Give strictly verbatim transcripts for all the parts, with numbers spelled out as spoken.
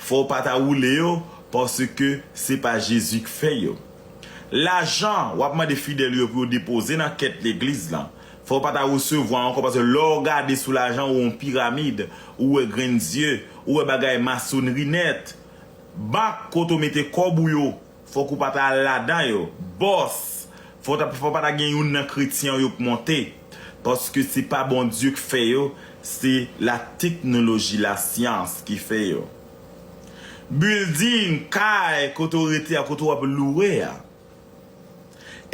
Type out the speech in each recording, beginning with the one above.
Fò w pa ta woule yo, paske se pa Jezi k fè yo. Lajan w ap mande fidèl yo pou yo depoze nan kèt legliz lan, fò w pa ta resevwa ankò, paske lè w gade sou lajan, ou yon piramid, ou wè grenn zye, ou wè bagay masonri nèt. Bank kote w mete kòb ou yo, fòk ou pa ta al ladan yo. Bòs, fò w ta, fò w pa ta gen youn nan kretyen yo k monte, paske se pa Bondye k fè yo, se la teknoloji, lasyans ki fè yo. Building, kay, kote w rete a, kote w ap lwe a.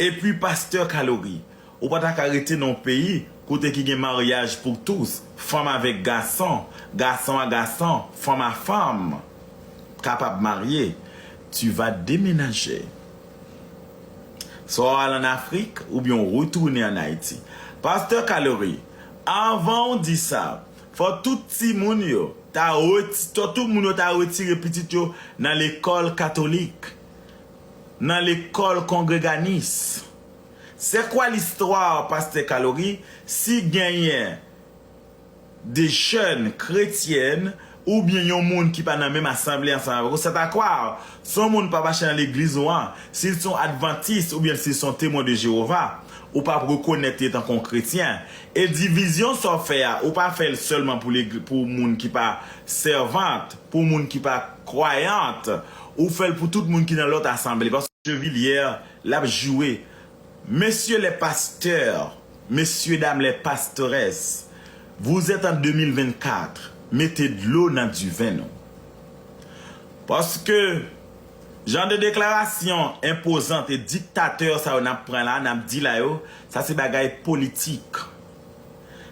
Epi pastè Kalori, ou pa ta ka rete nan yon peyi kote ki gen maryaj pou tous, fanm avèk gason, gason a gason, fanm a fanm kapab marye. Tu vas déménager. Swa w al ann Afrik oubyen w retounen ann Ayiti. Pastè Kalori, anvan w di sa, fò tout timoun yo ta reti-, fò tout moun yo ta retire pitit yo nan lekòl katolik, nan lekòl kongreganis. C'est quoi l'histoire, pastè Kalori, si genyen de jèn kretyèn oubyen yon moun ki pa nan menm asanble ansanm avèk ou, c'est à croire, si yon moun pa mache nan legliz ou an, si l se yon advantis oubyen si l se yon temwen de Jewova, ou p ap rekonèt li tankou yon kretyen. E divizyon sa w fè a, ou pa fè l sèlman pou legli-, pou moun ki pa sèvant, pou moun ki pa kwayant, ou fè l pou tout moun ki nan lòt asanble. Paske Chevilière, l ap joure. Messieurs les pasteurs, messieurs dames les pastoresses, vous êtes en deux mille vingt-quatre, mete dlo nan diven nou. Paske jan de deklarasyon enpozant e diktatè sa yo n ap pran la, n ap di la yo, sa se bagay politik.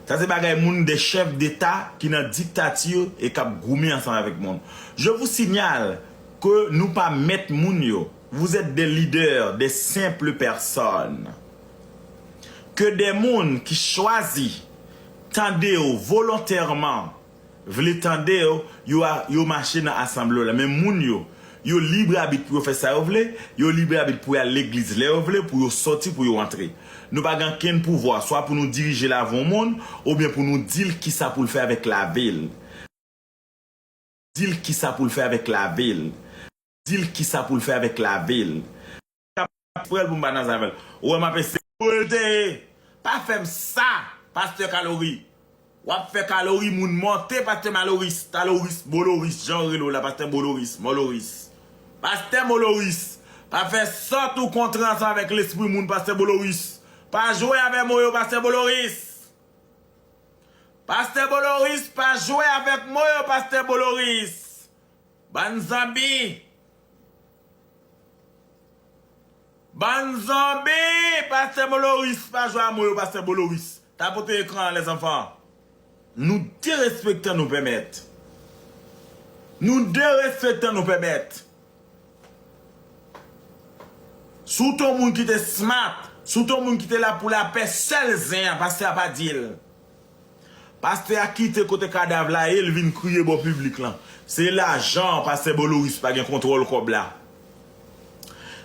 Sa se bagay moun, de chèf deta ki nan diktati e k ap goumen ansanm avèk moun. Je vous signale que nou pa mèt moun yo. Vous êtes des leaders, des simples personnes. Que des moun ki chwazi tande w volontèman, vle tande w, yo a, yo mache nan asanble w la. Men moun yo, yo lib abit pou yo fè sa yo vle, yo lib abit pou y al legliz lè yo vle, pou yo sòti, pou yo antre. Nou pa gen ankenn pouvwa, swa pou nou dirije lavi yon moun, oubyen pou nou di l kisa pou l fè avèk lavi l. Di l kisa pou l fè avèk lavi l. Di l kisa pou l fè avèk lavi l. Frè l pou m pa nan zafè l. Ou wè m ap eseye pou l te ye. Pa fè m sa, pastè Kalori. W ap fè Kalori moun monte, pastè Maloris, Taloris, Boloris, jan w rele w la, pastè Boloris, Moloris. Pastè Moloris, pa fè sòt ou kontre ansanm avèk lespri moun, pastè Boloris. Pa jwe avè mo yo, pastè Boloris. Pastè Boloris, pa jwe avèk mo yo, pastè Boloris. Bann zonbi. Bann zonbi! Pastè Boloris, pa jwe a mo yo, pastè Boloris. Tapote ekran an, lèzanfan. Nou derespektan nou pèmèt. Nou derespektan nou pèmèt. Si w te yon moun ki te smart, si w te yon moun ki te la pou lapè, sèl zen an, pastè a pa di l. Pastè a kite kote kadav la ye, l vin kriye bò piblik lan. Se lajan, pastè Boloris pa gen kontwòl kòb la.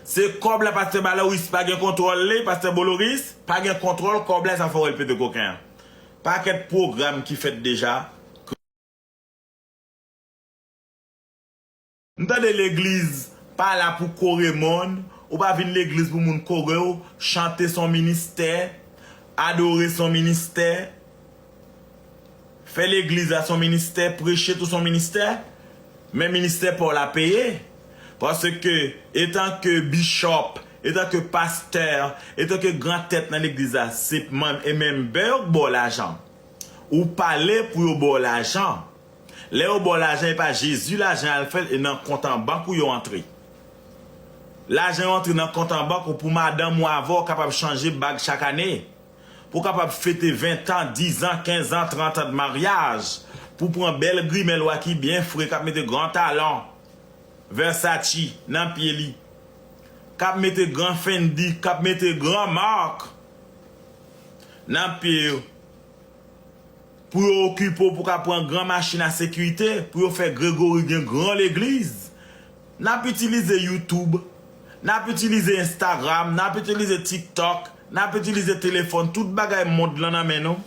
Se kòb la, pastè Boloris pa gen kontwòl li, pastè Boloris pa gen kontwòl kòb la, sa fè w wè l pete koken an. Pakèt pwogram ki fèt deja. M tande legliz pa la pou kore moun, ou pa vin legliz pou moun kore w, chante se yon ministè, adore se yon ministè, fè legliz la se yon ministè, preche tou se yon ministè, men ministè pa w la peye. Paske, etanke bishop, etanke pastè, etanke gran tèt nan legliz la, se man-, e menm bè yo k ba w lajan. Ou pale pou yo ba w lajan. Lè yo ba w lajan, e pa Jezi lajan al fè l, e nan kont an bank ou yo antre. Lajan yo antre nan kont an bank ou pou madanm ou avè w kapab chanje bag chak ane. Pou w kapab fete ven tan, diz an, kenz an, trant an de maryaj. Pou w pran bèl grimèl ou a ki byen fre, k ap mete gran talon Versace nan pye li. K ap mete gran Fendi, k ap mete gran mak nan pye yo. Pou yo okipe w, pou w ka pran gran machin a sekirite, pou yo fè Gregory gen gran legliz. N ap itilize YouTube, n ap itilize Instagram, n ap itilize TikTok, n ap itilize telefòn, tout bagay mond lan nan men nou.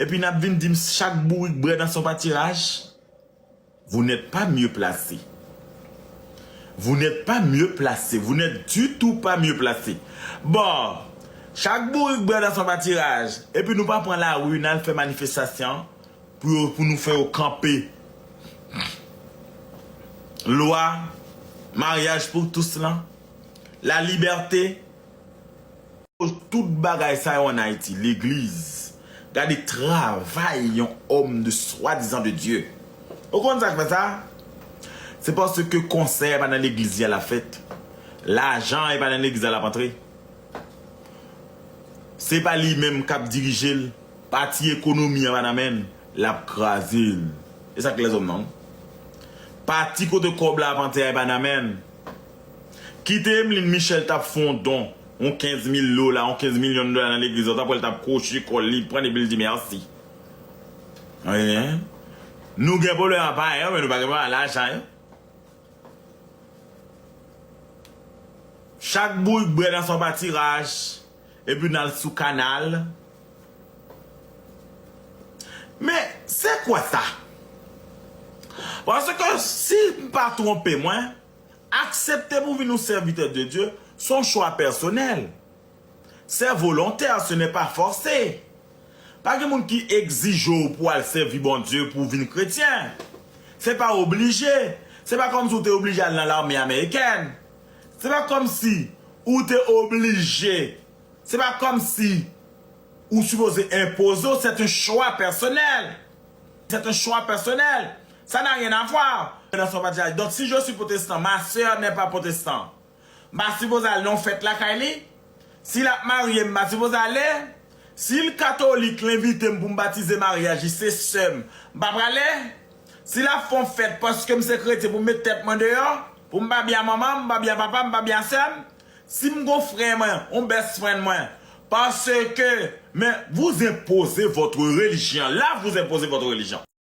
Epi n ap vin di m chak bourik brèd an se yon patiraj. Vous n'êtes pas mieux placé. Vous n'êtes pas mieux placé. Vous n'êtes du tout pas mieux placé. Bon, chak bourik brè nan son patiraj. Epi nou pa pran lari, n al fè manifestasyon pou yo, pou nou fè yo kanpe lwa maryaj pou tous lan, la libète. Tout bagay sa yo an Ayiti, legliz. Gade travay yon òm de swadizan de Dye. Ou konn sa k fè sa? Se paske konsèy pa nan legliz li a l ap fèt. Lajan e pa nan legliz la l ap antre. Se pa li menm k ap dirije l. Pati ekonomi an pa nan men l, l ap kraze l. E sa k lèzòm nan. Pati kote kòb la ap antre a e pa nan men l. Kite Emeline Michel t ap fè yon don, yon kenz mil dola, yon kenz milyon dola nan legliz la, w t ap wè l t ap kwochi kò l, li pran epi l di mèsi. Wi. Nou gen pwoblèm a pa yo, men nou pa gen pwoblèm a lajan yo. Chak bourik brè nan son patiraj, epi n al sou kanal. Men, se kwa sa? Paske si m pa twonpe mwen, aksepte pou vin yon sèvitè de Dye, se yon chwa pèsonèl. C'est volontaire, ce n'est pas forcé. Pa gen moun ki egzije w pou al sèvi Bondye pou w vin kretyen. Se pa oblije. Se pa kòmsi w te oblije al nan lame amerikèn. Se pa kòmsi ou te oblije. Se pa kòmsi ou sipoze enpoze w. C'est un choix personnel. C'est un choix personnel. Ça n'a rien à voir. Donk, si je suis protestant, ma sœur n'est pas protestant. M pa sipoze al nan yon fèt lakay li. Si l ap marye, m pa sipoze ale. Si l katolik, l envite m pou m batize maryaj li, se sè m, m pa prale. Si l ap fè yon fèt paske m se kretyen pou m met tèt mwen deyò, pou m pa byen a manman m, m pa byen a papa m, m pa byen a sè m. Si m gon frè mwen, yon best friend mwen, paske, men, vous imposez votre religion. Là, vous imposez votre religion.